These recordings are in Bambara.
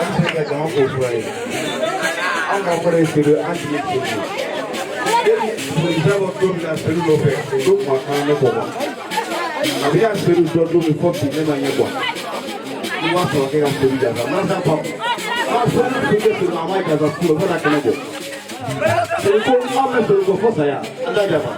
An bɛ se ka jama k'o fura ye. An ka kɔrɔ ye Sedu, an tigi Sedu. Polisi bɔ don min na Sedu nɔfɛ, o don kuma kan ne kɔ kuwa. A bɛ ka Sedu dɔn don min fɔ bi, ne ma ɲɛ kuwa. Ni b'a sɔrɔ kɛ ka Sedu janfa, mansa fa a Sedu tun tɛ Sedu, a ma janfa fu la fo ka kɛnɛ bɔ. Sedu ko an bɛ Sedu kɔ fo saya, an t'a janfa.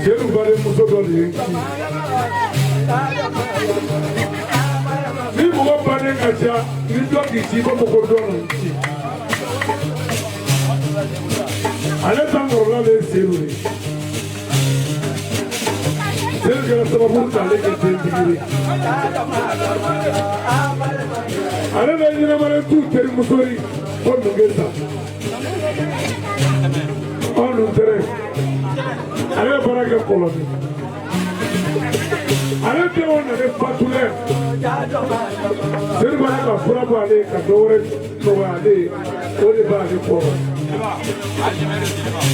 Seydou badenmuso dɔ de ye n ci. Ni mɔgɔ baden ka ca, ni dɔ k'i ci, i b'a fɔ ko dɔ nana n ci. Ale ta kɔrɔla de ye Seydou ye. Seydou kɛra sababu k'ale kɛ dentigi ye. Ale bɛ ɲɛnamalen t'u terimuso ye ko Nungesa. Anw dun tɛrɛ. Ale bɛ baara kɛ Kɔlɔni. Ale denw nana fatulɛ. Seydou b'a ka fura bɔ ale ye ka dɔ wɛrɛ nɔgɔya ale ye, o de b'ale kɔrɔ.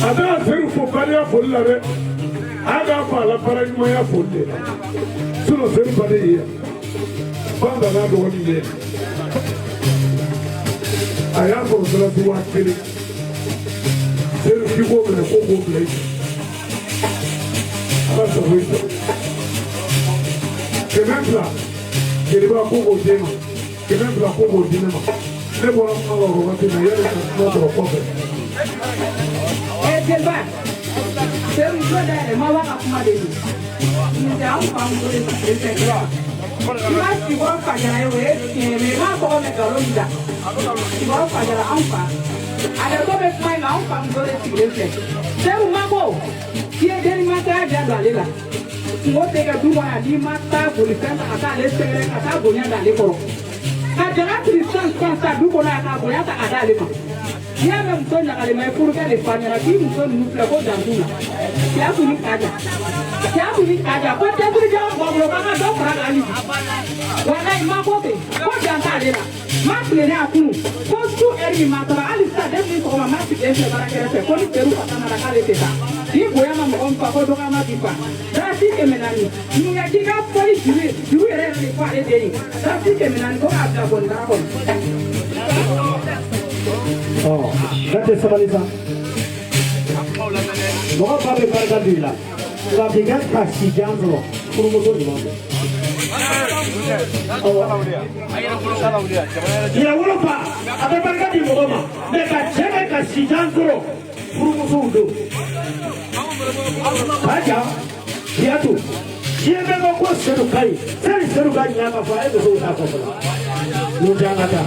A bɛna Seydou fo badenya foli la dɛ. A k'a fɔ a la baara ɲumanya foli de la. Sinon Seydou baden ye yan. Fanta n'a dɔgɔnin ye. A y'a sɔrɔ dalasi 1000. Seydou k'i k'o minɛ ko k'o bila i kun. Ala sago i sago. 200 jeliba ko k'o d'e ma. 200 ko k'o di ne ma. Ne bɔra kuma la o wagati la yanni ka kuma sɔrɔ kɔfɛ. Jeliba, Seydou tulo dayɛlɛ ma b'a ka kuma de don. Nin tɛ anw fa muso de sigilen fɛ. I ma Sikɔrɔ Fajara ye, o ye tiɲɛ ye, mais i m'a tɔgɔ mɛn nkalon min da. Sikɔrɔ Fajara anw fa. A yɛrɛ bɛ kuma in na, anw fa muso de sigilen filɛ. Seydou ma ko k'i ye dennimasaya diya don ale la. Kungo tɛ kɛ du kɔnɔ yan n'i ma taa bolifɛn ta ka taa ale sɛgɛrɛ ka taa bonya d'ale kɔrɔ. Ka jala siri sisan sisan sisan du kɔnɔ yan k'a bonya ta ka d'ale ma. N'i y'a mɛn muso ɲagalema ye furukɛ de fa ɲɛna k'i muso ninnu filɛ ko dan t'u la. Cɛya kun ni kaja. Cɛya kun ni kaja ko cɛsiri jama bɔ bolo k'an ka dɔ fara kan hali bi. Walayi ma ko ten ko dan t'ale la. Ma tilennen a kunu ko su ɛri min ma taara hali sisan depuis sɔgɔma ma sigilen filɛ baara kɛrɛfɛ ko ni Seydou fasa nana k'ale tɛ taa. K'i bonya ma mɔgɔ min fa ko dɔgɔyama b'i fa. Dalasi 400 numuya k'i ka fɔli juru juru yɛrɛ yɛrɛ de fɔ ale den ye. Dalasi 400 ko k'a bila gɔnidara kɔnɔ. Gante sabali sa. Mɔgɔ ba bɛ barika don i la. Nka k'i ka ka si jan sɔrɔ furumuso ɲuman don. Yɛrɛwolo fa a bɛ barika di mɔgɔ ma mɛ ka cɛ kɛ ka si jan sɔrɔ furumusow don. Kaja Kiyatu diɲɛ bɛɛ ko ko Seydou ka ɲi sani Seydou ka ɲa ka fɔ a ye musow t'a fɔ fɔlɔ. N'u tɛ an ka taa.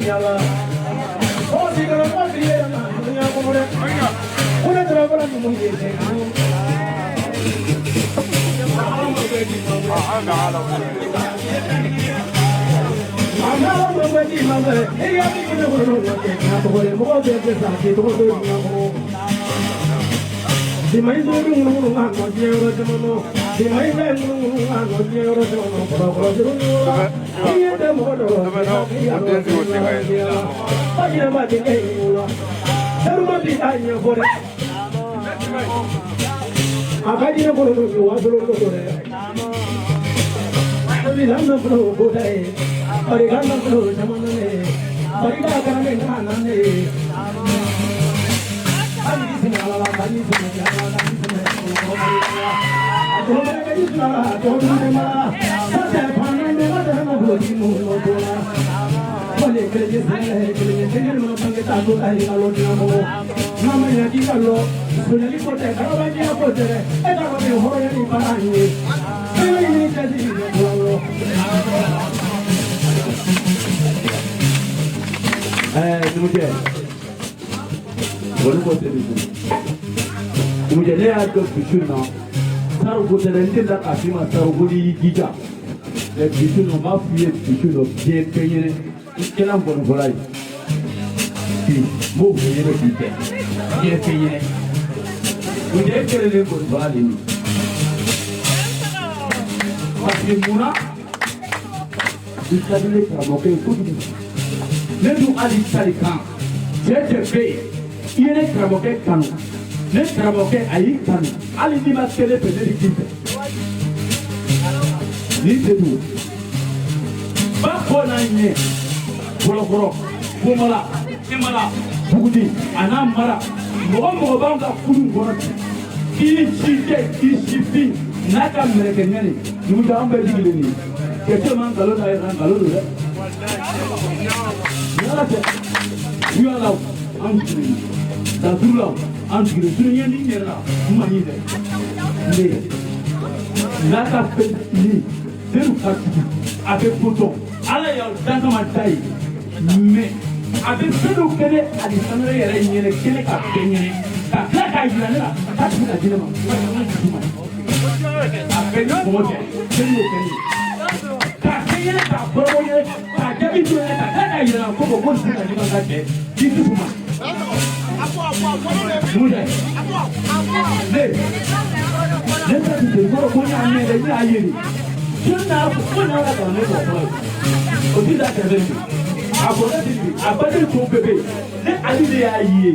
yala. O si kana mo bi yɛrɛ ma dunuya kɔnɔ dɛ. Ko ne taara fɔlɔ numu ye cɛ. Numukɛ wali ko tɛ numukɛ ne y'a dɔn bisu in na sarigo tɛ dɛ n delila k'a f'i ma sarigo n'i y'i jija mɛ bisu in na n b'a f'i ye bisu in na diɲɛ bɛɛ ɲɛnɛ i kɛra ngɔnifɔla ye bi n b'o f'i ɲɛnɛ bi bɛɛ diɲɛ bɛɛ ɲɛnɛ numukɛ e kɛlen de ye ngɔnifɔla de ye parce que munna i ka di ne karamɔgɔkɛ ye kojugu. Ne dun hali tali kan cɛ cɛ bɛ yen i ye ne karamɔgɔkɛ kanu ne karamɔgɔkɛ a y'i kanu hali n'i ma kɛ ne fɛ ne de k'i fɛ n'i tɛ dun ba kɔ n'a ɲɛ bɔlɔkɔrɔ gomala imala bugudi a n'a mara mɔgɔ mɔgɔ b'anw ka kulun kɔnɔ bi k'i si tɛ k'i si fin n'a ka mɛlɛkɛ ɲɛni numu an bɛɛ sigilen nin ye cɛ ma nkalon da yɛrɛ nkalon don dɛ. Ala tɛ yala an sigilen daturu la an sigilen surunya ni yɛrɛ la n ma ɲi dɛ ne n'a ka fɛn ni seru ka tugu a bɛ ko dɔn ala y'aw dan kama da ye mɛ a bɛ fɛn dɔ kɛ ne ani sanure yɛrɛ ɲɛnɛ kɛnɛ ka bɛɛ ɲɛnɛ ka tila k'a yira ne la k'a tigi ka di ne ma a bɛɛ ni kɔngɔ tɛ fɛn y'o kɛ ne ye k'a kɛ ɲɛnɛ k'a kɔrɔbɔ ɲɛnɛ k'a jaabi to ɲɛnɛ ka tila k'a yira ko bɔn ko nin tɛ ka di ma ka cɛ k'i dusu ma. Mun tɛ ne ne ta ti ten kɔrɔ ko n y'a mɛn dɛ n y'a ye de jɔn n'a ko n'a ka kalan ne kɔ fɔlɔ ye o ti da kɛrɛfɛ bi a kɔrɔkɛ ti bi a baden tɔw bɛɛ bɛ yen ne Ali de y'a ye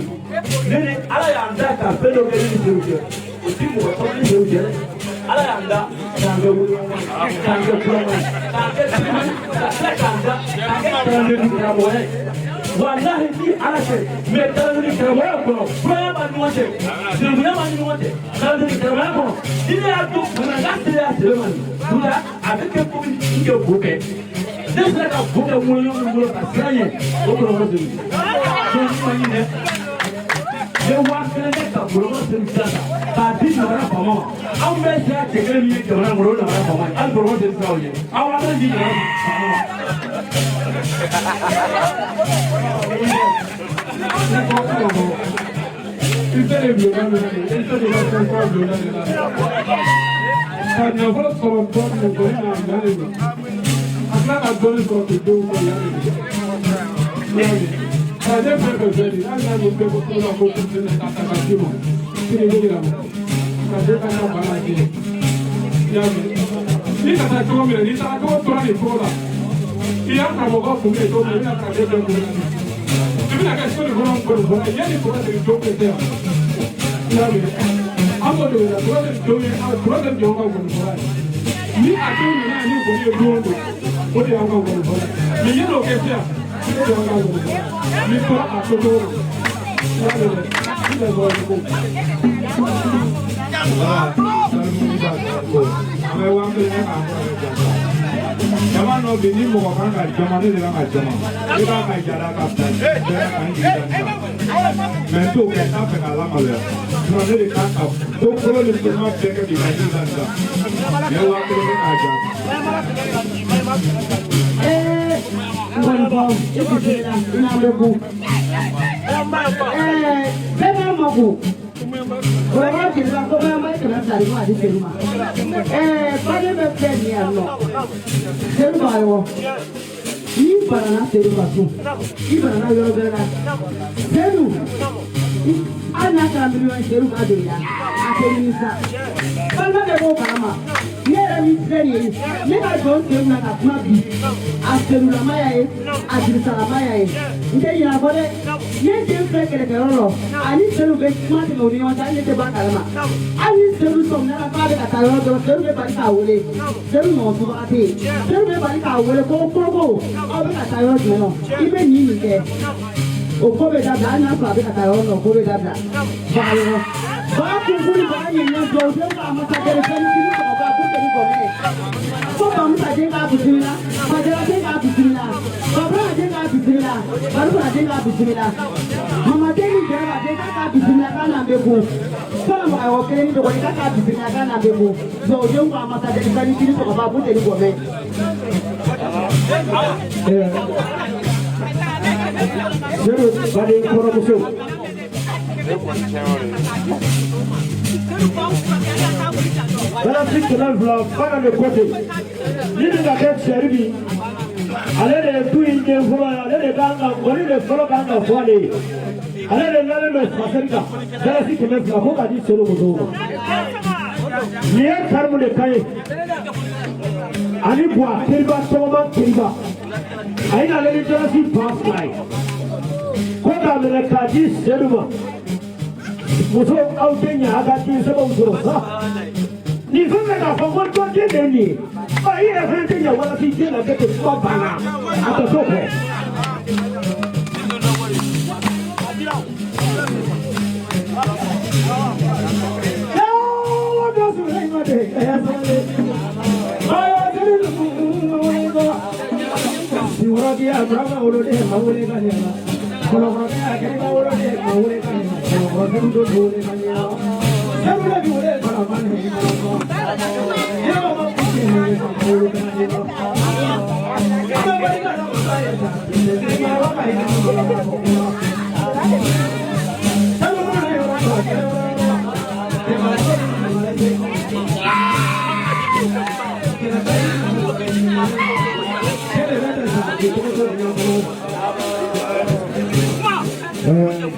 ne ni Ala y'an da ka fɛn dɔ kɛ ne ni sew cɛ o ti mɔgɔ tɔgɔ ni sew cɛ dɛ Ala y'an da k'an kɛ woloɲɔgɔn ye k'an kɛ kuranɛ ye k'an kɛ terima ye ka tila k'an da k'an kɛ kalanden ni karamɔgɔya ye walahi ni Ala cɛ mɛ kalanden ni karamɔgɔya kɔnɔ kuranɛ b'an ni ɲɔgɔn cɛ sinankunya b'an ni ɲɔgɔn cɛ kalanden ni karamɔgɔya kɔnɔ ni ne y'a dɔn kana n'a teliya sɛbɛn ma nin nka a bɛ kɛ komi n kɛ bo kɛ ne sera ka bo kɛ ŋoloɲɔgɔn min bolo ka siran ɲɛ o kɔlɔlɔ tɛ wuli donc ma ɲi dɛ ne 1000 kɛ ka bɔlɔlɔ sen ta k'a di jamana faama ma anw bɛɛ sera cɛ kelen min ye jamana kɔnɔ o jamana faama ye hali bɔlɔlɔ sen sira o ye aw 1000 di jamana faama ma. I tɛ de bulonda min na i tɛ de ka fɛn kura bulonda de la ka nafolo sɔrɔ dɔɔnin dɔɔnin na yan de don a tila ka dɔɔnin sɔrɔ k'i denw kɔ yan de don kalanden fɛn fɛn filɛ nin ye hali n'a ni bɛɛ ko cogo la ko kurusi ka ta ka d'i ma sini bɛ yira ma kalanden ka taa baara kɛ i y'a mɛn n'i ka taa cogo min na n'i taara cogo tora nin cogo la i y'a karamɔgɔ kunbɛn cogo min na i bɛna kalanden bɛɛ kunbɛn i bɛna kɛ so de kɔnɔ kɔni yanni kɔrɔ segin don bɛ kɛ yan i y'a mɛn an b'o de wele kɔrɔ segin don ye kɔrɔ segin don ka gɔni fɔla ye ni a denw nana yan ni gɔni ye don o don o de y'anw ka gɔni fɔla ye mɛ yanni o kɛ sisan o de y'anw ka gɔni fɔla ye n'i tora a to cogo la i y'a mɛn dɛ i bɛ sɔrɔ ko. An bɛ 1000 kɛ k'an kɔrɔkɛ janfa. Jama nɔ bi ni mɔgɔ kan ka jama ne de kan ka jama ne kan ka jara ka bila bɛɛ ka n jigi da nin kan mɛ n t'o kɛ n t'a fɛ k'a lamaloya sinon ne de kan ka ko kolon ni koloma bɛɛ kɛ k'i ka jigi da nin kan n ye 1000 kɛ k'a janfa. Nkɔnifɔ i bisimila i n'an bɛ kun. Bɛɛ b'a mako. Kɔrɔbɔrɔ jeliba ko bɛ an bɛ 200 di ko a di Sedu ma. Baden bɛ filɛ nin ye yan nɔ. Sedu Bagayogo. N'i banana Sedu ka so, i banana yɔrɔ wɛrɛ la. Sedu, hali n'a kɛra miliyɔn ye Sedu b'a don i la, a tɛ nimisa. Balima bɛɛ b'o kalama. Ne yɛrɛ min filɛ nin ye, ne ka jɔ n sen na ka kuma bi, a Sedulama y'a ye, a Dirisalama y'a ye. N tɛ ɲinɛ a kɔ dɛ. Ne den filɛ kɛlɛkɛyɔrɔ la, ani Sedu bɛ kuma tɛmɛ u ni ɲɔgɔn cɛ, hali ne tɛ bɔ a kalama. Hali ni Sedu sɔmina la k'a bɛ ka taa yɔrɔ dɔ la, Sedu bɛ bali k'a wele. Sedu ɲɔgɔn subaga tɛ yen. Sedu bɛ bali k'a wele ko koko, aw bɛ ka taa yɔrɔ jumɛn na? I bɛ nin nin kɛ. O ko bɛ dabila hali n'a sɔrɔ a bɛ ka taa yɔrɔ min na, o ko bɛ dabila. Bagayogo. Baga kunkun ni baga ɲɛɲɛ dɔw den k'a masakɛ fɛn ni sɔgɔba ko tɛ ni gɔmɛ. Ko Bamusa den k'a bisimila, Fajara den k'a bisimila, Babura den k'a bisimila, Barubara den k'a bisimila, Mamaden ni Jɛnɛba den k'a k'a bisimila k'a n'an bɛ kun. Fɔlɔ Bagayogo kelen ni dɔgɔnin k'a k'a bisimila k'a n'an bɛ kun. Dɔw den k'a masakɛ fɛn ni sɔgɔba ko tɛ ni gɔmɛ. Sedu baden kɔrɔmuso. Balasi 200 baara de kɔ ten. Ni nin ka kɛ sɛri bi, ale de ye du in den fɔlɔ ye, ale de kan ka ŋɔni de fɔlɔ kan ka fɔ ale ye. Ale de lalen don fasɛri kan. Balasi 200 ko k'a di Sedu musow ma. Nin ye karimu de ka ye. Ani Buwa Keriba tɔgɔma Keriba. A ye n'ale ni dalasi 2000 ye. Ko k'a minɛ k'a di Sedu ma. Muso aw tɛ ɲɛ a ka den sɛbɛnw sɔrɔ sa. Nin fɛn bɛ k'a fɔ ko dɔ den de ye nin ye. Ɔ i yɛrɛ fɛnɛ tɛ ɲɛ walasa i den ka kɛ ten kuma banna. A tɛ t'o kɔ.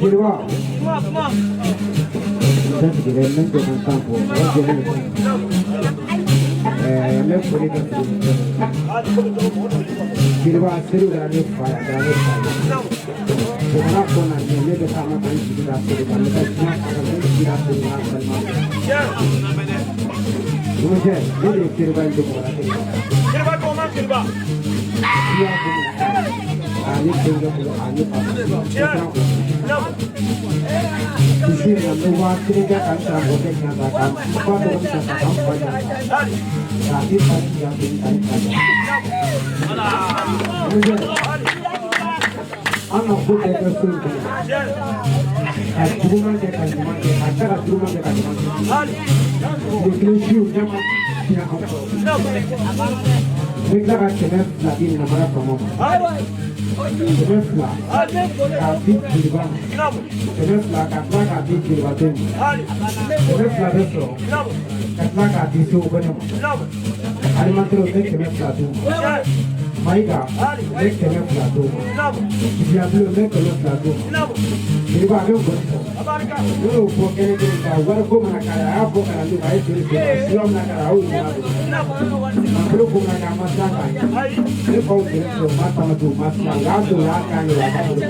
Jeliba. N bɛ kan fɔ n bɛ foli kɛ Jeliba Sedu kɛra ne fa ye, a kɛra ne fa ye. Jamana kɔnɔ ne bɛ taama ka n jigi da Sedu kan, n bɛ taa diɲɛ kɔnɔ, n bɛ jigi da Sedu kan balima. Numukɛ, ne de ye Keriba in don mɔgɔ la kelen. Keriba kɔma Keriba. I y'a fɔ a ne denkɛ bolo, a ne fa bolo. Bisi na n bɛ 1000 kɛ ka n karamɔgɔkɛ ɲɛ ta ka n ba dɔgɔnin ta ka n fa ɲɛ ta k'a i fa ni ɲɛ ka n fa ɲɛ. Numukɛ, an ka ko bɛɛ kɛ so in kɔnɔ. Ka juguman kɛ ka ɲuman kɛ, ka tila ka juguman kɛ ka ɲuman kɛ. Tile kelen siw ɲɛ ma tiɲɛ an kɔrɔ. N bɛ tila ka 200 di namara faama ma. 200 k'a di jeliba ma. 200 ka tila k'a di jeliba den ma. 200 bɛ sɔrɔ ka tila k'a di segu kɔnɛ ma. Alimatɛriw n bɛ 200 d'u ma. Mayiga n bɛ 200 d'u ma. Jigiyabilen n bɛ 200 d'u ma. Jeliba a bɛ ngɔni fɔ. Ne y'o fɔ kɛnɛ kelen kan wari ko mana k'a la a y'a bɔ ka na d'u ma a ye feere feere suya min na k'a la a y'o ɲuman don. Nafolo ko mana kɛ a ma siran k'a ɲɛ. Ne faw kɛlɛ fɛ u ma tamati u ma siran u y'a to u y'a k'an ye u y'a bolo.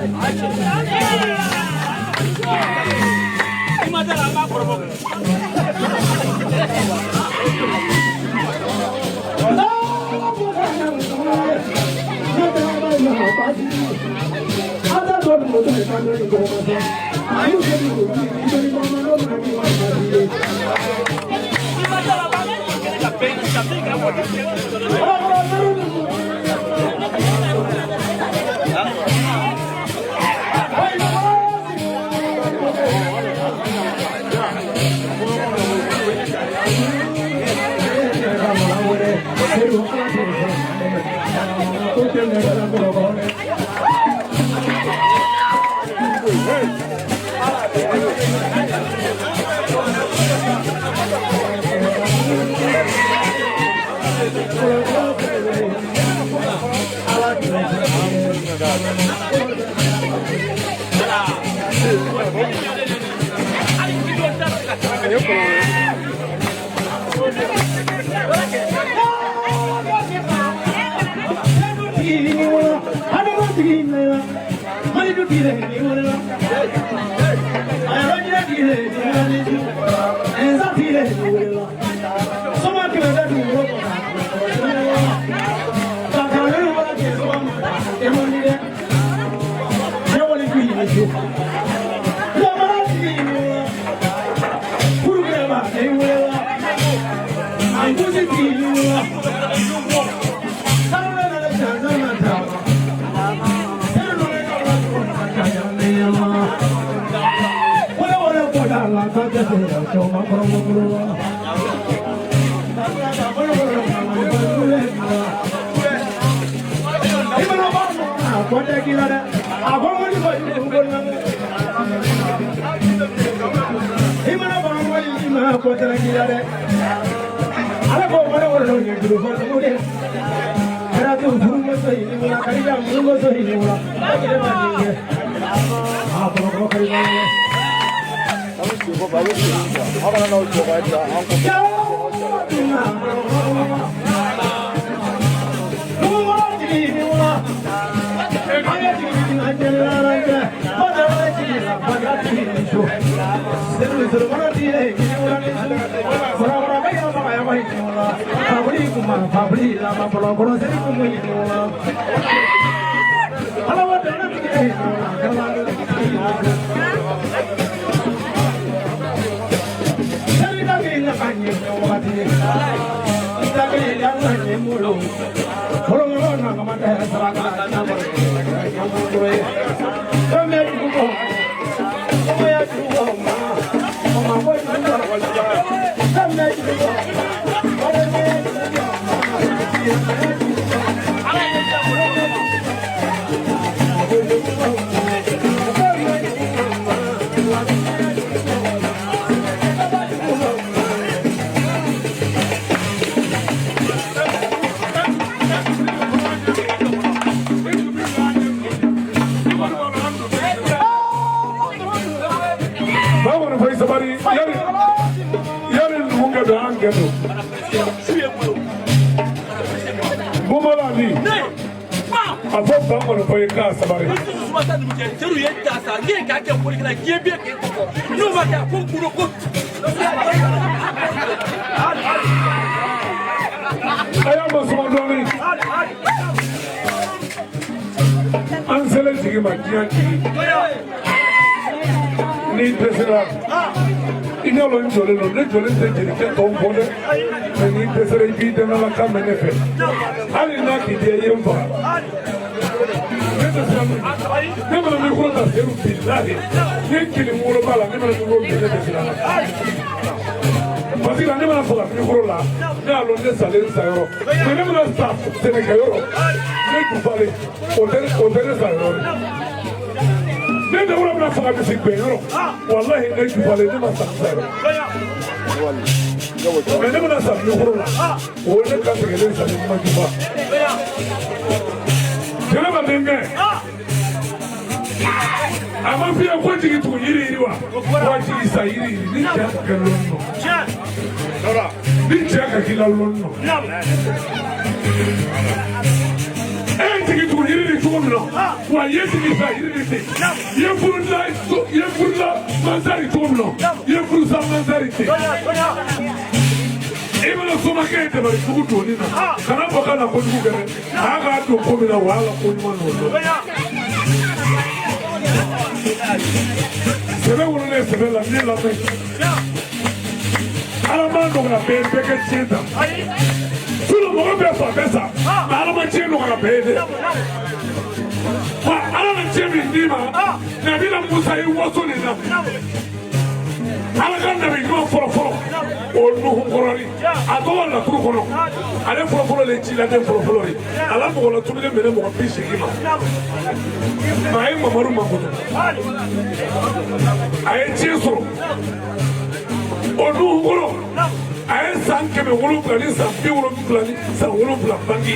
A ye san 700 ni san 70 ni san 7 bange.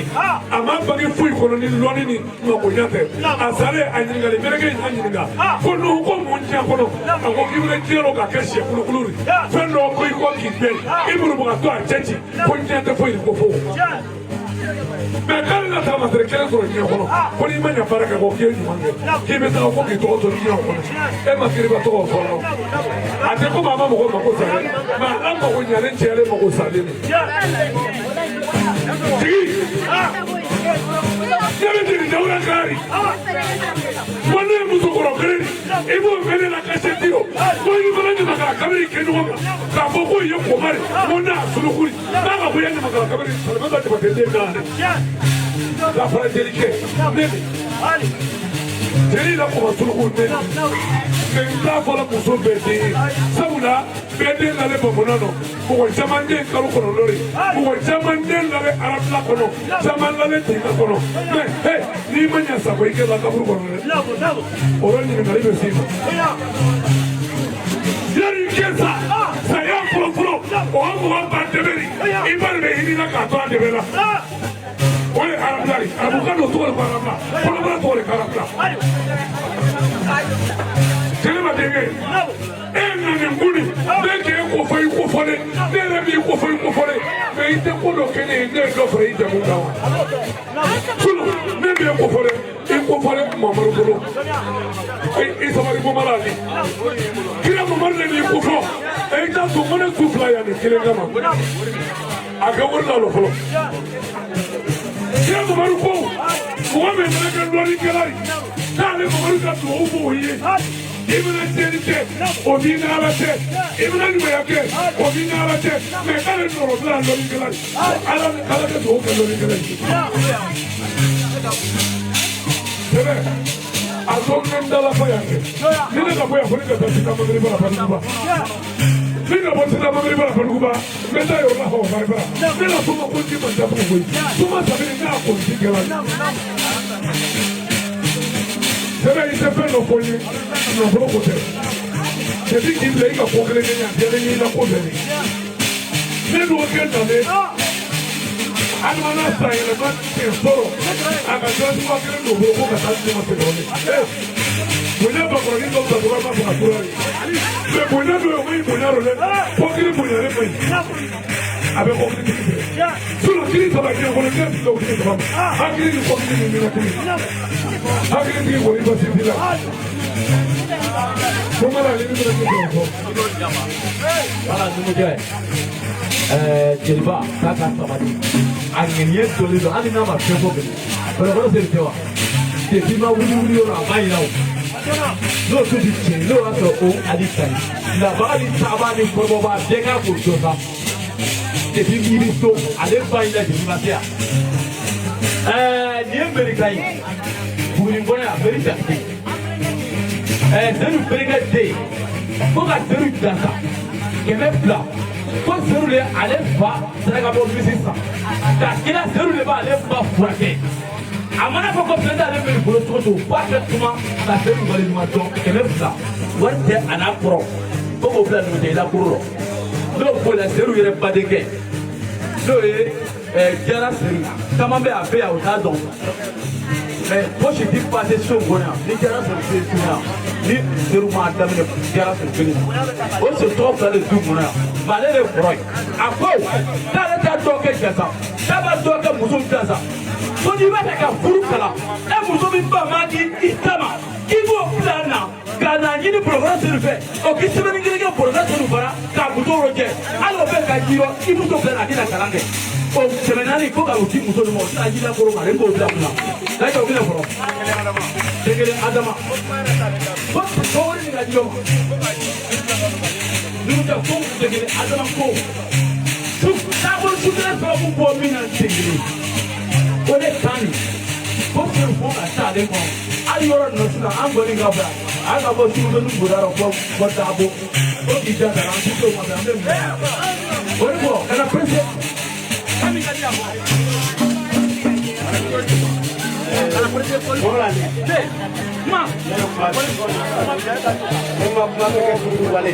A ma bange foyi kɔnɔ ni lɔnni ni makoɲa tɛ. A salen, a ɲininkali mɛlɛkɛ in y'a ɲininka ko Nuhu, ko mun diɲɛ kɔnɔ? A ko k'i bɛ diɲɛ dɔ k'a kɛ sɛ kulukulu de, fɛn dɔ ko i kɔ k'i bɛn i burubagatɔ a cɛ ci ko diɲɛ tɛ foyi de ko fo. Mɛ k'ale na taamasere kelen sɔrɔ diɲɛ kɔnɔ, ko n'i ma ɲɛ baara kɛ, ko k'i ye ɲuman kɛ, k'i bɛ taa ko k'i tɔgɔ to diɲɛ kɔnɔ. E ma kiriba tɔgɔ fɔ la, a tɛ komi a ma mɔgɔ mako sa dɛ, mɛ ala mako ɲalen cɛyalen mako salen de. Tigi ne bɛ jeli Dawuda Kari ko ne ye musokɔrɔ kelen de, i b'o fɛnɛ la kasɛti o ko i fana ɲamakala kabiri kɛ ɲɔgɔn kan k'a fɔ ko ye kɔmari ko n'a sulukuri n'a ka ko ye ɲamakala kabiri Salimata Jabate den naani ka fara jelikɛ ne de jeli la kɔmɔ suluku ne de. Mɛ n t'a fɔla muso bɛɛ den ye, sabula bɛɛ den lale bamanan nɔ, mɔgɔ caman den kalo 9 de, mɔgɔ caman den lale arabila kɔnɔ, caman lale dinga kɔnɔ. Mɛ he, n'i ma ɲɛ sago i kɛ la kaburu kɔnɔ dɛ, o yɔrɔ ɲininkali bɛ s'i ma. Yanni i kɛ sa, saya fɔlɔ fɔlɔ, o ka mɔgɔ ba dɛmɛ de, i ba de bɛ hinɛ la k'a to a dɛmɛ la. O ye arabila de, arabukan dɔ tɔgɔ de ko arabila, kɔnɔbara tɔgɔ de ko arabila. Jɛnɛba denkɛ, e nana kun ne k'e ko fɔ i ko fɔ ne, ne yɛrɛ b'i ko fɔ i ko fɔ ne, mɛ i tɛ ko dɔ kɛ ne ye, ne ye dɔ fara i jamu kan wa? Sinon ne b'e ko fɔ dɛ, i ko fɔ ne Mamadu bolo, i sabali ko mara ali kira Mamadu de b'i ko fɔ. E t'a to ko ne su fila yan nin kelen kama, a kɛ wari la fɔlɔ. Kira Mamadu ko mɔgɔ min mana kɛ lɔnnikɛla ye, n'ale Mamadu ka dugawu b'o ye, i bɛna tiɲɛni kɛ, o b'i ni Ala cɛ, i bɛna ɲumanya kɛ, o b'i ni Ala cɛ. Mɛ k'ale nɔrɔ bila lɔnnikɛla ye, Ala Ala ka dugawu kɛ lɔnnikɛla ye. Sɛbɛ a to ne n dala fɔ yan kɛ, ni ne ka bɔ yan fo ne ka taa Sita Mamiri bara Faduguba, ni ka bɔ Sita Mamiri bara Faduguba, n bɛ taa yɔrɔ la fɔ Fari bara, ne la soma ko ji ma datugu koyi, soma sabini ne y'a ko ji kɛra. Sɛbɛ, i tɛ fɛn dɔ fɔ n ye, nafolo ko tɛ. Depuis k'i bila i ka ko kelen kɛ, a diyalen n ye i la ko bɛɛ de. Ne dɔgɔkɛ nalen Adama n'a san yɛlɛma tiɲɛ sɔrɔ, a ka dɔrɔn kelen don bolo ko ka taa di ne ma sɛgɛrɛ. Bonya bakɔrɔnin dɔw ta dɔrɔn, an b'a fɔ ka tora de, mɛ bonya dɔ ye, o ma ɲi bonya dɔ dɛ, kɔkiri bonyalen ma ɲi, a bɛ kɔkiri tigi fɛ. Sinon kiri saba diɲɛ kɔnɔ, ne tɛ o kiri saba ma, hakili ni kɔkiri ni ninakili, hakili tigi kɔni basi t'i la. Ko mana ale ni bɛna kɛ fɔ. Wala numukɛ, jeliba k'a ka sabali, a ŋaniya jɔlen don, hali n'a ma fɛn fɔ bilen. Kɔlɔkɔlɔ seri tɛ wa? Depuis ma wuli wuli yɔrɔ a b'a yira o n'o tun ti tiɲɛ, n'o y'a sɔrɔ o ali ka ɲi nabaga ni taaba ni kɔrɔbɔba bɛɛ k'a k'o dɔn sa. Depuis i bɛ so, ale ba in la jeliba tɛ yan. Nin ye Merika ye, Buguni kɔnɔ yan, Meri Jakite. Sedu Bereke den ko ka Sedu dansa 200, ko Sedu de ale fa saraka bɔ misi san ka kila, Sedu de b'ale ba furakɛ. A mana fɔ ko fɛn t'ale Meri bolo cogo cogo, f'a kɛ kuma ka Sedu waleɲuman dɔn. 200 wari tɛ a n'a kɔrɔ, ko k'o bila numukɛ i la koro rɔ. N'o bolila, Sedu yɛrɛ badenkɛ, n'o ye Jara Sedu, caman bɛ a bɛ yan, o t'a dɔn, mɛ fosi ti pase so in kɔnɔ yan ni Jara Sedu tɛ sun yan, ni Sedu m'a daminɛ Jara Sedu kelen o Sedu tɔgɔ fila de du kɔnɔ yan, mɛ ale de ye kɔrɔ ye. A ko k'ale t'a dɔn kɛ jasa, k'a b'a dɔn kɛ muso jasa, ko n'i b'a fɛ ka furu kalan, e muso min ba ma di i ta ma, k'i b'o bila na ka na ɲini bolokɔrɔ Sedu fɛ, o k'i sɛbɛnni kelen kɛ bolokɔrɔ Sedu fana k'a muso rɔjɛ, hali o bɛɛ ka jirɔ, i muso bila na a tɛna kalan kɛ. O 400 ko ka o di muso ma, o tɛna ji la koro ma, ale b'o bila kunna lajɛ, o bɛna fɔlɔ den kelen Adama ko ko wari min ka di o ma numukɛ ko den kelen Adama ko su taabolo su kelen sababu bɔ min na den kelen o de kan nin ko fɛn fo ka taa ale kɔnɔ, hali yɔrɔ ninnu sisan an kɔni ka fɛ an ka bɔ sugu ni boda rɔ fɔ dabo ko k'i da an ti t'o ma, an bɛ minɛ o de kɔ kana presse kami ka di a fɔ. Kana presse kuma. Ne ma ka kuma bɛ kɛ sugu wale.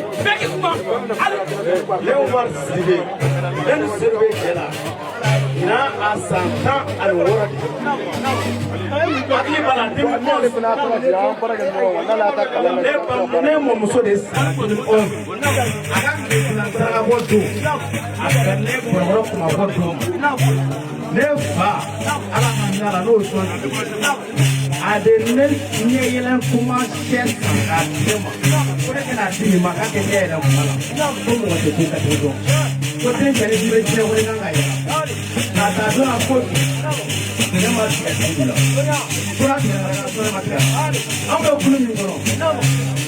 Ne Umar Sidibe, ne ni Sedu bɛ cɛ la. Ɲinan a san 16 de. Hakili b'a la 2011. Ne mɔmuso de san 2011. A ka tile fila saraka bɔ don. A bɛn ne kɔrɔkɔrɔ kuma bɔ don ma. Ne fa ala ka hinɛ a la n'o sɔn a de ne ɲɛ yɛlɛn kuma sɛ san k'a di ne ma ko ne bɛna di nin ma k'a kɛ ɲɛ yɛlɛn kuma la ko mɔgɔ tɛ ko ka t'o dɔn ko den cɛ ni bɛ diɲɛ ko ne kan ka yɛlɛ k'a ta don na ko bi ne ma tigɛ dugu la ko n'a tigɛ la ko ne ma tigɛ an bɛ kulu min kɔnɔ.